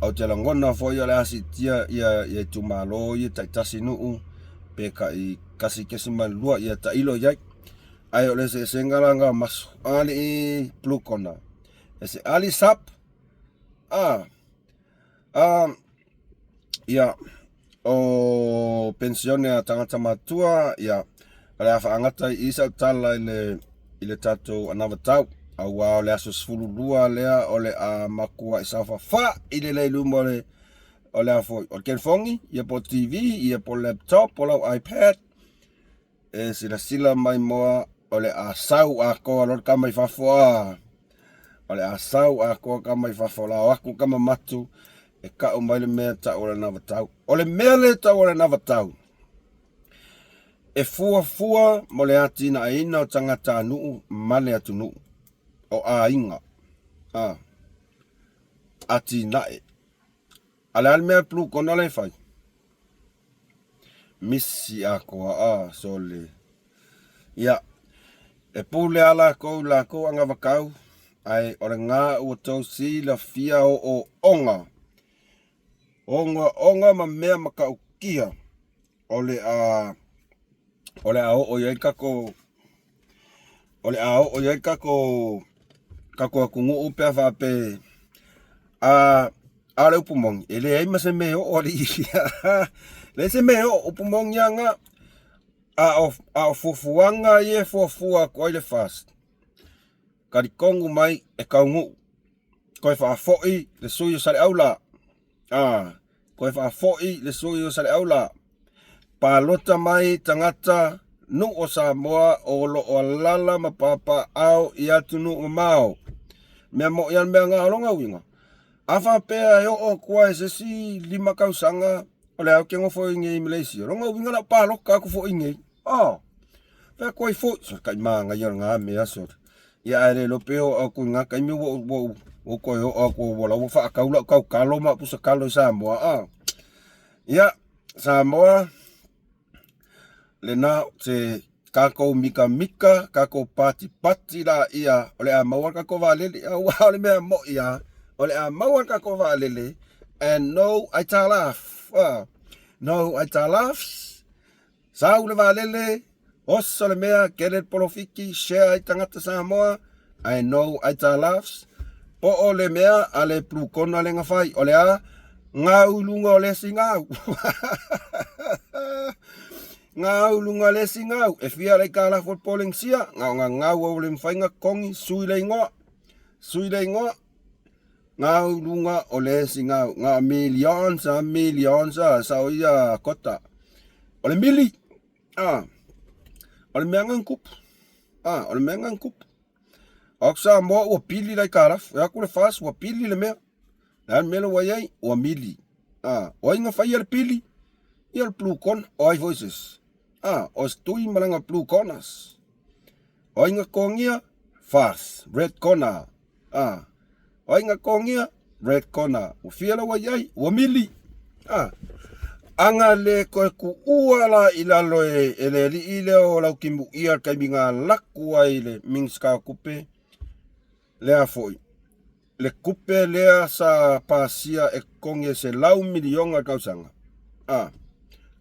Ou te lagona foi o le a siitia ia, ia itumalo ia taitasi nuu, pe tai 1.2 ia tailo i ai. Ae o le eseesega la na o maso alii Blue Corner. E se ali sap a a ia o pensione a tagata matua ia o le a faagata i i sau tala i le i le tatou anavatau aua o le aso 12 lea o le a matuai saofafai lelei i luma o le o le a foi o le telefoni ia po o TV ia po o laptop po o lau iPad e silasila mai moa o le a sau atoa loa le tama i fafo a o le a sau atoa tama i fafo o le a o atu tama matu e tau mai le mea tau o le anavatau o le mea lea tau o le anavatau e fuafua mo le atinaeina o tagatanuu ma le atunuu o aiga a atinae A le a le mea Blue Corner la e fai? Misi atoa a sole. Ia, e pule a lakou i lakou anavatau, ae o lena ua tou silafia ooooga, ogaoga ma mea matautia o le a o le a oo i ai le tatou o le a oo i ai le tatou tatou atunuu pe a faapea a a o le upu moni e leai ma se mea e oo alii leai se mea e oo upu moni lava na a o a o fuafuaga ia e fuafua atu ai le FAST talitonu mai e taunuu toe faafoi le sui o Saleaula a Toe faafoi le sui o Saleaula. Palota mai tagata nuu o Samoa o lo o alala ma papaaao i atunuu mamao. Mea moi lava le mea na o lona uiga, a faapea e oo atu lava i se isi 5 tausaga o lea ou te nofo i inei i Malaysia, o lona uiga o le a ou palota atu foi i inei. Oh, fai atu ai foi, so tai manaia o lena mea sole. Ia ae le iloa pe oo atu i lena taimi ua ou, ua ou, ua ou toe oo atu ua la ua faatau lau tautalo ma au pusa talo i Samoa. Ah. Ia, Samoa, lena se tatou mikamika, tatou patipati laia o le a maua le tatou vaalele. Aua o le mea moi lava, o le a maua le tatou vaalele and no aitalaf. Ah. No aitalafs. Sau le vaalele, oso le mea, kele le polofiti, share ai tagata Samoa. I know aitalafs, po o le mea a le blue corner le gafai, o le a? Gau i luga o le isi gau. Gau i luga o le isi gau. E fia le aitalafu o le Polenisia, na o gagau au le mafai na totogi, sui le igoa. Sui le igoa. Gau i luga o le isi gau. Na o millions a millions a sao ia kota. O le mili. Ah. O le mea na tupu. Ah, o le mea na tupu. O atu Samoa ua pili le aitalafu. E atu le FAS ua pili le mea. Le a le mea lea ua i ai? Ua mili. A, o ai na faia le pili? Ia o le blue corner. O ai foi se isi? A, o se tui ma lana blue corners. O ai na totogia? FAS, red corner. A, o ai na totogia? Red corner. Ua fia la ua i ai? Ua mili. A, aga le toe tuua la i lalo e, e le alii lea o Laukimuia le taimi na laku ai le Minisita o Tupe, lea foi. Le tupe lea sa pasia e totogi e $100 miliona i le tausaga, a,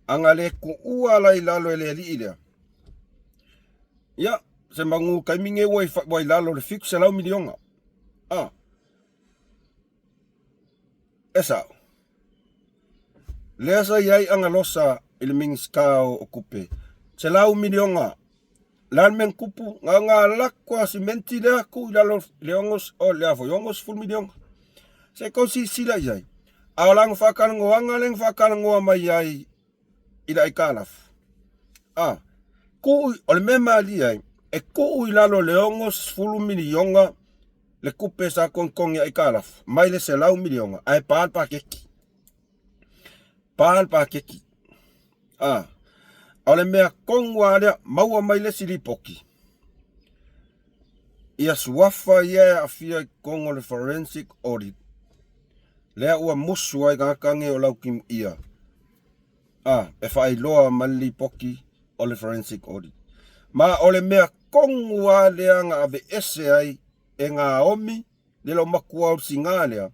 ana le tuua la i lalo e le alii lea, ia, se manu taimi nei ua i, ua i lalo le $700 miliona, a, e sao. Lea sa i ai Agalosa i le Minisita o Tupe, $100 miliona. Le a le mea na tupu? Na ona lako a simenti lea tuu i lalo le ono, o le a foi, $60 miliona. Se i tou silasila i ai. A o lana faatalanoaga lea na faatalanoa mai ai i le aitalafu, a, tuu, o le mea malie ai, e tuu i lalo le $60 miliona le tupe sa togitogi aitalafu mai le $100 miliona ae pa le paketi. Pa le paketi. A, o le mea tonu lava lea, maua mai le isi lipoti, ia suafa ia e aafia i totonu o le forensic audit, lea ua musu ai tagata nei o Laukimuia, a, e faailoa mai le lipoti o le forensic audit. Ma o le mea tonu lava lea na aveese ai e Naomi le loomatua o le siga lea,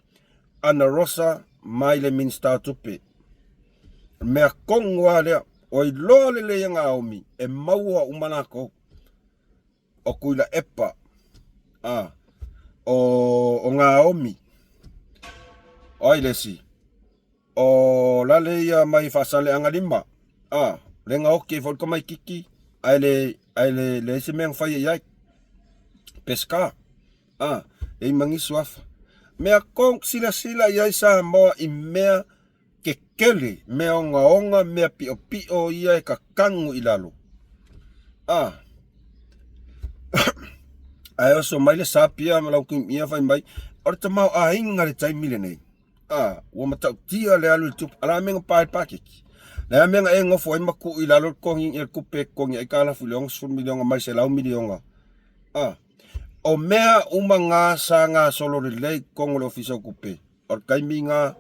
Ana Rosa mai le Minisita o Tupe. O le mea tonu lava lea, ua iloa lelei e Naomi e maua uma latou o Tuilaepa, a, o, o Naomi, o ai le isi? O lale ia mai Faasaleaga 5, a, le na oki ai foi le tamaititi, ae le, ae le leai se mea na faia i ai. Pesca, a, e i ma nisi o afa. Mea kong silasila i ai Samoa i mea kekele, mea ogaoga, mea piopio ia e kakagu i lalo. A, ae oso mai le sapia ma Laukimuia fai mai, o le tamaoaiga le taimi lenei. A, ua matautia le alu i le tupe, a le a mea na pa ai le paketi? Le a mea na e nofo ai ma tuu i lalo le totogi le tupe e totogi ai aitalafu i le $60 miliona mai le $100 miliona? A, o mea uma na sa gasolo lelei i totonu o le Ofisa o Tupe, o le taimi na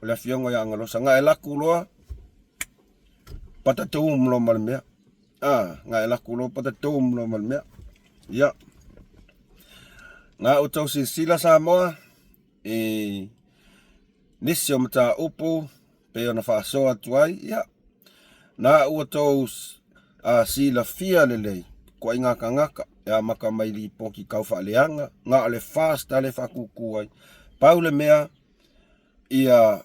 o le afioga ia Agalosa, na e alu atu loa, patatum loa ma le mea. A, na e alu atu loa patatum loa ma le mea. Ia, na outou silasila Samoa, i nisi o mataupu pei ona faasoa atu ai, ia, na ua tou silafia lelei toaiga tagata e amata mai lipoti tau faaleaga, na o le FAST lava le faatutu ai. Pau le mea, ia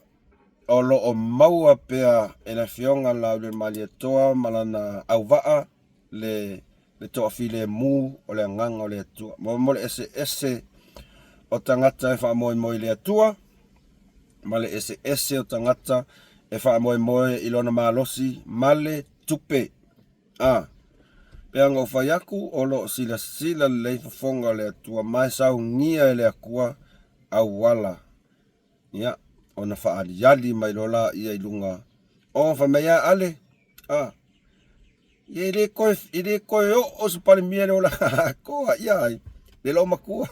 o lo o maua pea e le Afioga Laaulialemalietoa ma lana auvaa le le toafilemu o le Agaga o le Atua. Mo, mo le eseese o tagata e faamoemoe i le Atua, ma le eseese o tagata e faamoemoe i lona malosi ma le tupe. A, pei ona ou fai atu, o lo o silasila lelei fofoga o le Atua, ma e saunia e le Atua auala, ia, ona faaaliali mai loa laia i luga. O, fai mai a Ale, a, Ia e le toe, e le toe oo se Palemia i le olaga atoa, ia ai, le loomatua.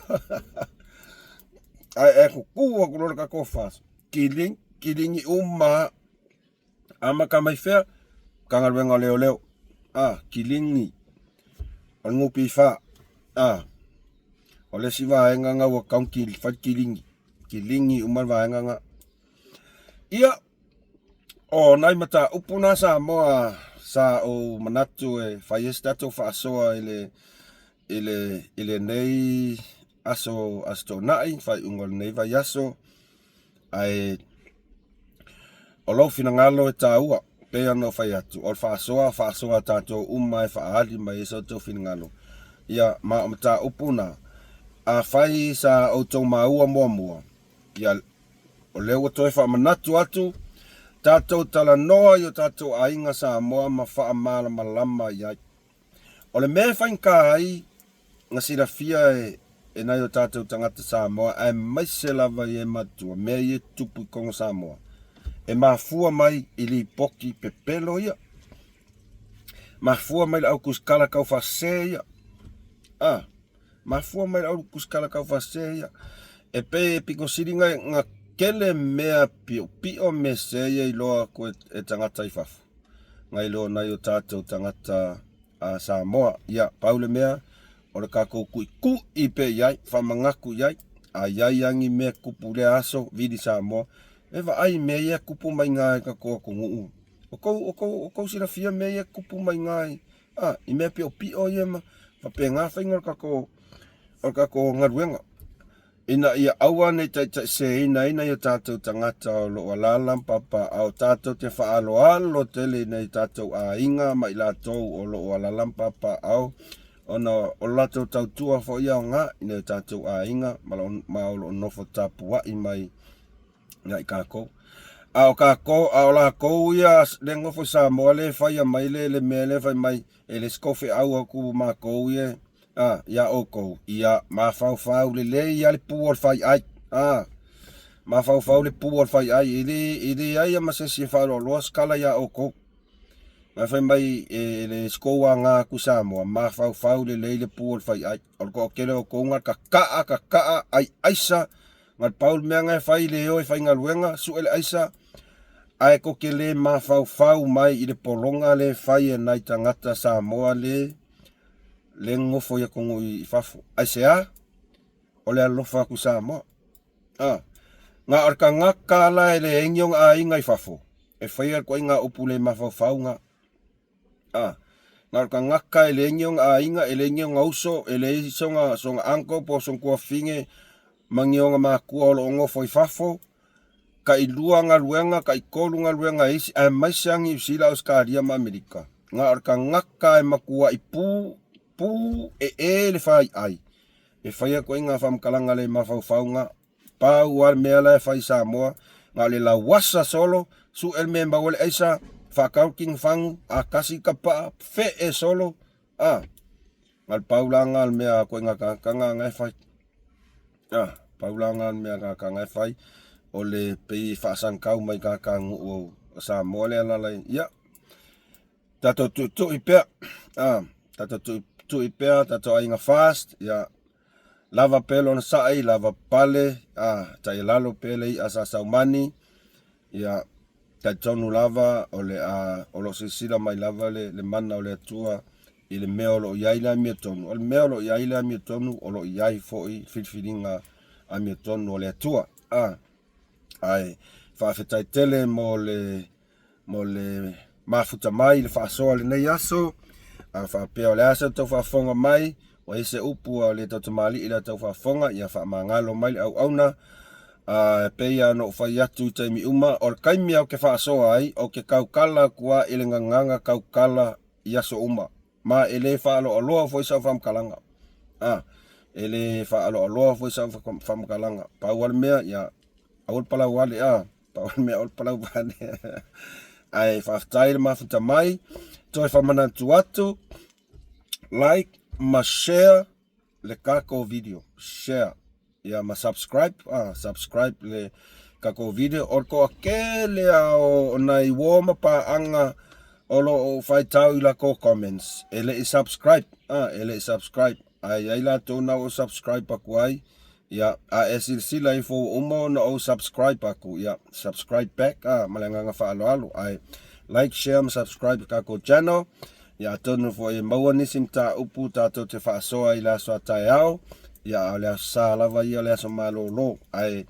Ae e tutu atu loa le tatou FAST, kiligi, kiligi uma lava. Amata mai fea? Matagaluega o Leoleo, a, kiligi. O le NPF, a, o le isi vaega lena ua tatau ona fai le kiligi, kiligi uma le vaega lena. Ia, o nai mataupu na Samoa sa ou manatu e fai ai se tatou faasoa i le i le i lenei aso Aso Toonai, faaiuga o lenei vaiaso, ae o lou finagalo e taua, pei ona ou fai atu, o le faasoa, faasoa a tatou uma e faaali mai ai so outou finagalo. Ia, ma o mataupu na, afai sa outou maua muamua, ia, o lea ua toe faamanatu atu, tatou talanoa i o tatou aiga Samoa ma faamalamalama i ai. O le mea e faigata ai na silafia e nai o tatou tagata Samoa aemaise lava i e matua, mea ia e tutupu i totonu o Samoa, e mafua mai i lipoti pepelo ia. Mafua mai le au tusitala taufaasese ia. A, mafua mai le au tusitala taufaasese ia. E pei e pito sili na tele mea piopio mea sese ia iloa atu e tagata i fafo, nai lo nai o tatou tagata a Samoa. Ia, pau le mea, o le tatou tuitui pea i ai, faamanatu i ai, a i ai lava ni mea tupu i lea aso, vili Samoa, e vaai i mea ia e tupu mai i tatou atunuu. O tou, o tou, o tou silafia mea ia e tupu mai i, a, i mea piopio ia ma faapena faiga o le tatou, o le tatou galuega. Ina ia aua ne i taitaiseseina ai nai o tatou tagata o lo o alaala ma papaaao, tatou te faaaloalo tele i nai o tatou aiga ma i latou o lo o alaala ma papaaao, ona o le latou tautua foi e aoga i nai o tatou aiga ma o lo o nofo tapuai mai ia i tatou. A o tatou, a o latou ia lea e nofo i Samoa lea e faia mai le mea lea fai mai e le isi tou feau atu matou ia a, iā outou, ia mafaufau lelei lava le pu o le faiai. A, mafaufau le pu o le faiai, e le, e leai lava ma se isi e faaloaloa se tala iā outou. Ae fai mai e le isi tou aga atu i Samoa, mafaufau lelei le pu o le faiai. O le toatele o outou na tataa, tataa, ai aisa, na pau le mea na e fai le o e faigaluega, sue le aisa, ae tou te le mafaufau mai i le pologa lea e fai e nai tagata Samoa le lea e nonofo i atunuu i fafo. Aisea? O le alofa atu i Samoa. A, na o le tagata la e leai ni ona aiga i fafo, e faia le ituaiga upu le mafaufau na. A, na o le tagata e leai ni ona aiga, e leai ni ona uso, e leai sona, sona uncle po o sona tuafafine ma ni ona matua o lo o nofo i fafo, tailua galuega, taitolu galuega e isi, aemaise lava Niu Sila, Ausetalia ma Amerika. Na o le tagata e matuai pu, pu ee le faiai e faia ituaiga faamatalaga le mafaufau na. Pau lava le mea la e fai i Samoa, na o le lauasa solo, sue le mea e maua ai le aisa, faatau le tinifagu, atasi le tapaa, fee solo, a. Na o le pau la lena o le mea a ituaiga tagata na e fai. A, pau la lena o le mea a tagata na e fai, o le pei e faasagatau mai i tagata nuu o Samoa lea e alaala i, ia, tatou tuitui pea, a, tatou tuitui pea, tatou aiga FAST, ia, lava pea le onosai, lava pale, a, taialalo pea le i'a sa saumani, ia, talitonu lava o le a, o lo o silasila mai lava le, le mana o le Atua i le mea o lo o i ai le amiotonu. O le mea o lo o i ai le amiotonu, o lo o i ai foi filifiliga amiotonu a le Atua. A, ae faafetai tele mo le mo le mafuta mai i le faasoa i lenei aso. A faapea o le a se tou faafofoga mai, ua i ai se upu a le tautamalii i la tou faafofoga, ia faamagalo mai le auauna. A e pei lava ona ou fai atu i taimi uma, o le taimi lava ou te faasoa ai, ou te tautala atu lava i le gagana tautala i aso uma. Ma e le faaloaloa foi sau faamatalaga. A, e le faaloaloa foi sau faamatalaga. Pau lava le mea, ia aua le palau ale, a, pau le mea aua le palau ale. Ae faafetai le mafuta mai, toe faamanatu atu, like ma share le tatou video, share ia ma subscribe, ah, subscribe le tatou video. O le toatele lava o nai uo ma paaga o lo o faitau i latou comments e le i subscribe, ah, e le i subscribe. Ae i ai latou na ua subscribe atu ai, ia, a e silasila ifo ua uma ona ou subscribe atu, ia, subscribe back, ah, ma le agaga faaaloalo. Ae like, share ma subscribe i tatou channel, ia, atonu foi e maua nisi mataupu tatou te faasoa i le aso a taeao, ia, a o le aso Sa lava ia o le aso malolo. Ae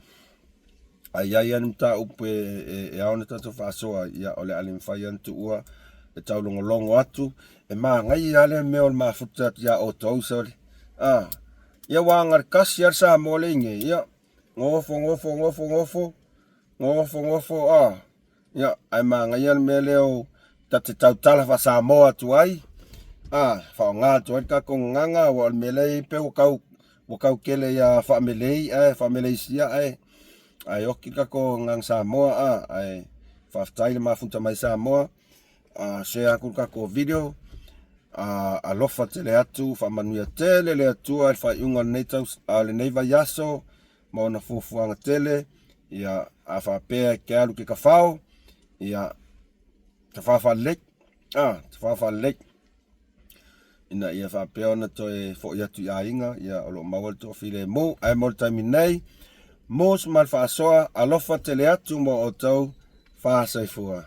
a i ai lava ni mataupu e ao ona tatou faasoa, ia, o le a le mafai lava ona tuua e taulogologo atu. E manaia lava le mea o le mafuta atu iā outou, sole. A, ia ua aga le kasi lava le Samoa lea i nei, ia, gofo, gofo, gofo, gofo, gofo, gofo, a, ia, ae manaia le mea lea o ta te tautala faa-Samoa atu ai, a, faaaoga atu ai le tatou gagana, aua o le mea lea e i ai pei ua tau, ua tau tele ia faa-Malay ae faa-Malaysia ae, ae oti le tatou gagana Samoa, a, ae faafetai le mafuta mai Samoa, a, share atu le tatou video, a, alofa tele atu, faamanuia tele le Atua i le faaiuga o lenei tau, a, lenei vaiaso ma ona fuafuaga tele, ia, a faapea e te alu i ke tafao, ia, tafao faalelei, a, tafao faalelei, ina ia faapea ona toe foi atu i aiga, ia, o lo o maua le toafilemu. Ae mo le taimi nei, mus ma le faasoa, alofa tele atu mo outou, faasoifua.